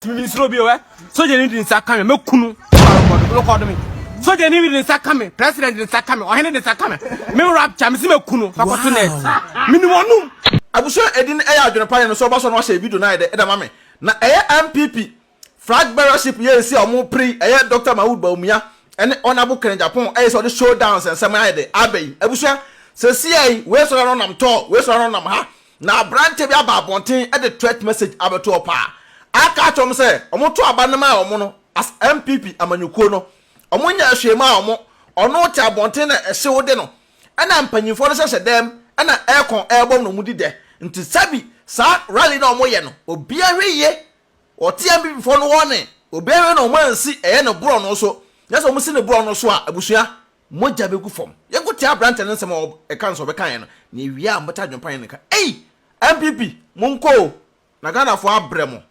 Mi nsuro bio ɛ. Sogyani de nsa ka me, mɛku no. Rekɔdo me. Sogyani bi de nsa ka me, president de nsa ka me, ɔhene de nsa ka me. Me rapture, me si mɛku no. Fakɔto net. Menim ɔnom. Abusua edin ɛyɛ adwene pa yɛ no sɛ ɔba so na wahyɛ video no ayɛ dɛ ɛde ama me na ɛyɛ NPP flag bearership yɛ esi a ɔmo pere yi ɛyɛ Doctor Mahamudu Bawumia ɛne Honourable Ken Agyapong ɛyɛ sɛ ɔde showdown nsɛnsɛm ayɛ dɛ aba yi abusua sɛsiɛ yi wei sɔre ano nam tɔɔ wei sɔre ano nam ha Na aberanteɛ bi aba abɔnten de threat message abɛto hɔ paa aka akyerɛ wɔn sɛ wɔn to aba no maa wɔn no as NPP amanyɔkuo no wɔn nyɛɛ hwee maa wɔn, ɔno te abɔnten na ɛhyew de no ɛna mpanyinfoɔ no hyɛhyɛ dɛm ɛna aircon ɛrebɔ mu na wɔn di dɛ nti sɛbi saa rally no a wɔn yɛ no obiara hwɛ yie ɔte NPP foɔ no warning obiara hwɛ na wɔn ansi ɛyɛ no borɔ no so nyɛ sɛ wɔn si no borɔ no so a abusua Mogya bɛgu fam. Yɛnko tia aberanteɛ no nsɛm a ɔka no sɛ ɔbɛkaeɛ no na yɛwie a mobɛte adwempa yɛn nka. Ei! NPP monkɔ o na Ghanafoɔ abrɛ mo.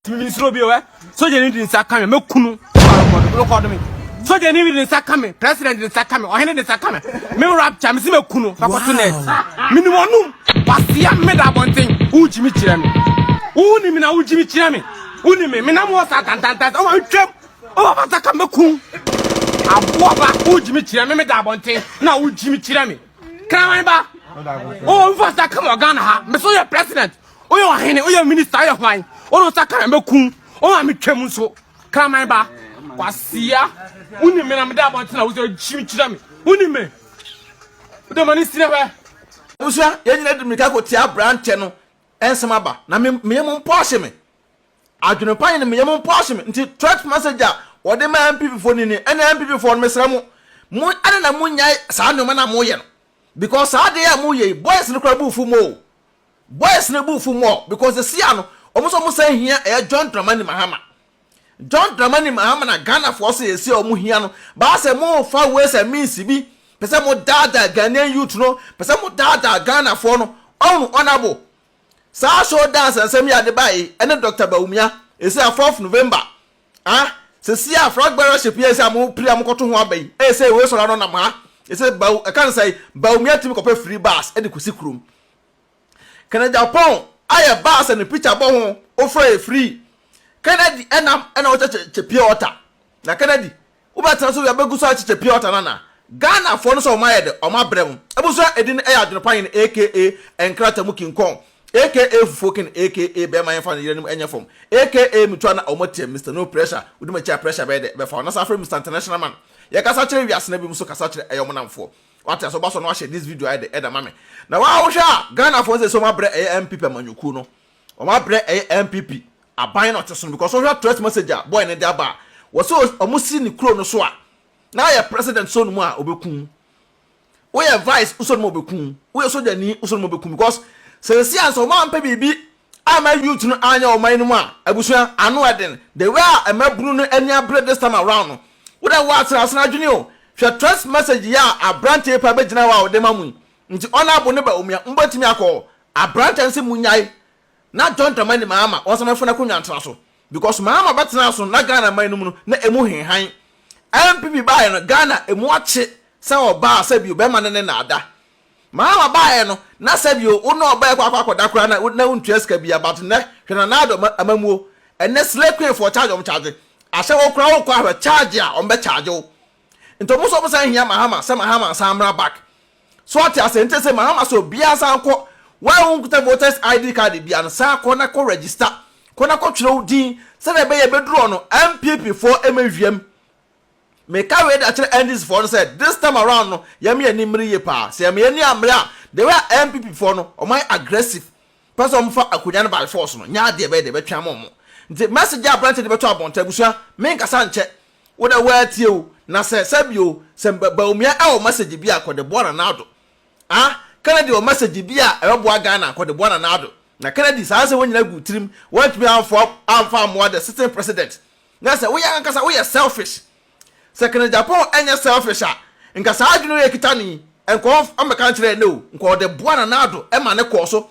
Mi nsuro bio ɛ. Sogyani de nsa ka me, mɛku no. Rekɔdo me. Sogyani bi de nsa ka me, president de nsa ka me, ɔhene de nsa ka me. Me rapture, me si mɛku no. Fakɔto net. Menim ɔnom. Wasia me da abɔnten. Wogyi me kyerɛ me. Wonim me na wogyi me kyerɛ me. Wonim me. Menam hɔ saa tantantan. Ɔma metwam. O papa saka mɛku aboa ba wogyimi kyerɛ me meda abɔnten na wogyimi kyerɛ me kraman ba o mfa saka ma Ghana ha me so yɛ president woyɛ ɔhene woyɛ minister woyɛ hwan wone saka me mɛku wo ma metwam nso kraman ba kwasia wonim me na meda abɔnten na wosɛ gyimi kyerɛ me wonim me wode ma ne sini hwɛ. Abusua, yɛn nyinaa de mmirika kɔtia aberanteɛ no nsɛm aba, na me me yam mpo ahye me. Adwene pa nyina me yam mpo ahye me nti threat message a wɔde ma NPP foɔ no ni ɛne NPP foɔ no mesrɛ mo mo ɛne na mo nyae saa nneɛma no a moyɛ no because saa adeɛ a moyɛ yi boys no koraa bu fu mo o boys no bu fu mo because ɛsi ano wɔn nso wɔn san hia ɛyɛ John Dramani Mahama John Dramani Mahama na Ghana foɔ sɛ yɛsi a wɔn hia no baa sɛ mo fa ways and means bi pɛ sɛ mo daadaa Ghanaian youth no pɛ sɛ mo daadaa Ghana foɔ no ɔno honorable Saa show dance nsɛm yi a de bae yi ɛne Doctor Bawumia ɛsi a fourth November ah sɛsi a flag bearership yi a ɛsi a mo piri a mo kɔto ho aba yi ɛyɛ sɛ wei sɔrɔ ano nam ha ɛsɛ Bawu ɛka no sɛ Bawumia tumi kɔpɛ free bus ɛde kɔsi kurom Kennedy Agyapong ayɛ bus a ne picture bɔ ho wofrɛ yɛ free Kennedy ɛnam ɛna wɔkyɛkyɛ pure water na Kennedy Wobɛtena so wia bɛgu so akyekyɛ pure water no anaa? Ghana foɔ no sɛ ɔmo ayɛ dɛ ɔmo abrɛ mo. Abusua edin no ɛyɛ Adwene Pa Hene aka Nkrata mu King Kong aka Fufuo King aka Bɛɛma yɛnfa no yere anim ɛnyɛ fam aka Metu ana ɔmo atia Mister No Pressure wodi makyi a pressure bɛyɛ dɛ bɛfa wo na san frɛ Mister International Man yɛkasa kyerɛ wiase na binom nso kasa kyerɛ ɛyɛ ɔmo namfoɔ wate ase woba so na wahyɛ this video ayɛ dɛ ɛda ma me na waa wohwɛ a Ghana foɔ no sɛ sɛ ɔmo abrɛ ɛyɛ NPP amanyɔkuo no ɔmo abrɛ ɛyɛ NPP aban na ɔte so no because wohwɛ threat message a boy no de aba a wɔsɛ ɔmo si ne kuro no so a na ayɛ president so no mu a ɔbɛku woyɛ vice so no mu ɔbɛku woyɛ sogyani so no mu ɔbɛku because sɛnsi a sɛ ɔmo ampɛ biribi ama youth no anyɛ ɔman no mu a abusua ano ɛden the way a mmabunu no ani abere this time around no wodɛ wɔ asena asena adwene o hwɛ threat message yi a aberanteɛ pa bɛgyina hɔ a ɔde ma mu yi nti ɔnabo ne ba omia mbɛtumi akɔ aberanteɛ no sɛ munyae Na John Dramani Mahama ɔnsan mɛfa n'akonwa ntena so because Mahama bɛtenaa so no na Ghana man no mu no na emu henhan. NPP baeɛ no Ghana emu akye sɛ ɔbaa sɛbio bɛrima ne ne na ada. Mahama baeɛ no na sɛbio wo ne ɔbaa ɛkɔ akɔ akɔda koraa na na wontua sika bia but nnɛ hwɛ Nana Addo amamuo ɛnnɛ slay queen foɔ charge ɔmo charge ahyɛ wo koraa wokɔ ahwɛ charge a ɔmo bɛ charge wo nti ɔmo nso ɔmo san hia Mahama sɛ Mahama nsan mmra back. So ɔte ase? Nti sɛ Mahama sɛ obiara san kɔ, wo a wonkuta voters ID card bia no, san kɔ na kɔ register, kɔ na kɔ twerɛ wo din sɛdeɛ ɛbɛyɛ ɛbɛduru hɔ no NPP foɔ mmɛhwiam. Meka wei de akyerɛ NDC foɔ no sɛ this time around no yɛma yɛn ani mmere yie paa. Sɛ yɛma yɛn ani ammere a, the way a NPP foɔ no wɔn ayɛ aggressive pɛ sɛ wɔfa akonnwa no by force no, nyɛ adeɛ ɛbɛyɛ deɛ ɛbɛtwe ama wɔn. Nti message a aberanteɛ de bɛto abɔnten, abusua, menkasa nkyɛ. Wo dɛ woatie o, na sɛ sɛ bi o, sɛ Bawumia wɔ message bi a kɔde boa Nana Addo. Ah, Kennedy wɔ message bi a ɛbɛboa Ghana a kɔde boa Nana Addo. Na Kennedy saa nsɛm wei nyinaa gu wo tirim, woantumi amfoa amfa ammoa the sitting president. Na sɛ woyɛ ankasa woyɛ selfish. Sɛ Kennedy Agyapong nyɛ selfish a, nka saa adwene wei a ɛkita no yi, nka ɔmmɛka nkyerɛ yɛn nnɛ o, nka ɔde boa Nana Addo ma ne kɔɔ so.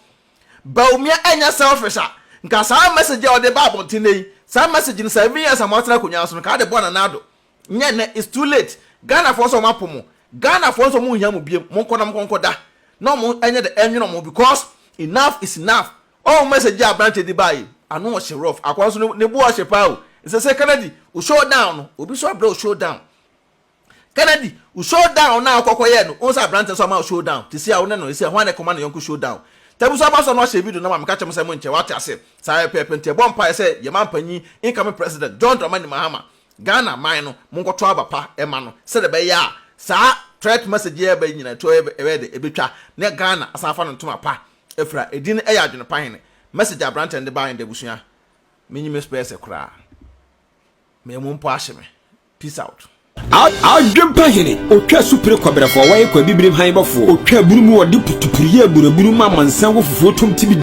Bawumia ɛnyɛ selfish a, nka saa message a ɔde ba abɔnten nnɛ yi, saa message no 7 years a moatena akonnwa so no, nka ade boa Nana Addo. Nyɛ nnɛ, it's too late. Ghanafoɔ nso ɔmo apo mo. Ghanafoɔ nso ɔmo nhia mo biem, monkɔ na monkɔ nkɔda. Na ɔmo ɛnyɛ dɛ ɛnwene ɔmo because enough is enough. Ɔmo message a aberanteɛ de baa yi, Ano ɔhye rough. Akoa nso ne bo ɔhye paa o. Ɛsɛ sɛ Kennedy wo show down no obi nso abrɛ wo show down. Kennedy wo show down no a wokɔkɔ yɛɛ no wohu sɛ aberante nso ama wo show down te si a wo ne no ɛsi a hwan na ɛkɔma ne yɔnko show down. Tabu so aba so no ahyɛ video no ma meka kyerɛ mo sɛ mo nkyɛ wate ase saa pɛpɛɛpɛ nti yɛbɔ mpaeɛ sɛ yɛn mampanyin incoming president John Dramani Mahama Ghana man no monkɔto aba pa ɛma no sɛdeɛ ɛbɛyɛ a saa threat message yi a ɛba yi nyinaa ɛto ɛbɛyɛ de ɛbɛtwa na Ghana asan afa no ntoma pa afira edin no ɛyɛ adwene pa hene message a aberanteɛ no de baeɛ no de abusua menyi me spɛɛsɛ koraa me mu mpo ahye me peace out. Adwempa hene, otwa supire kɔbrɛfoɔ, wɔyɛ kɔ abibirim han bɔfoɔ, otwa abunu mu ɔde putupuru yɛ aburaburu ma amansan wɔ fufuo tom tibi.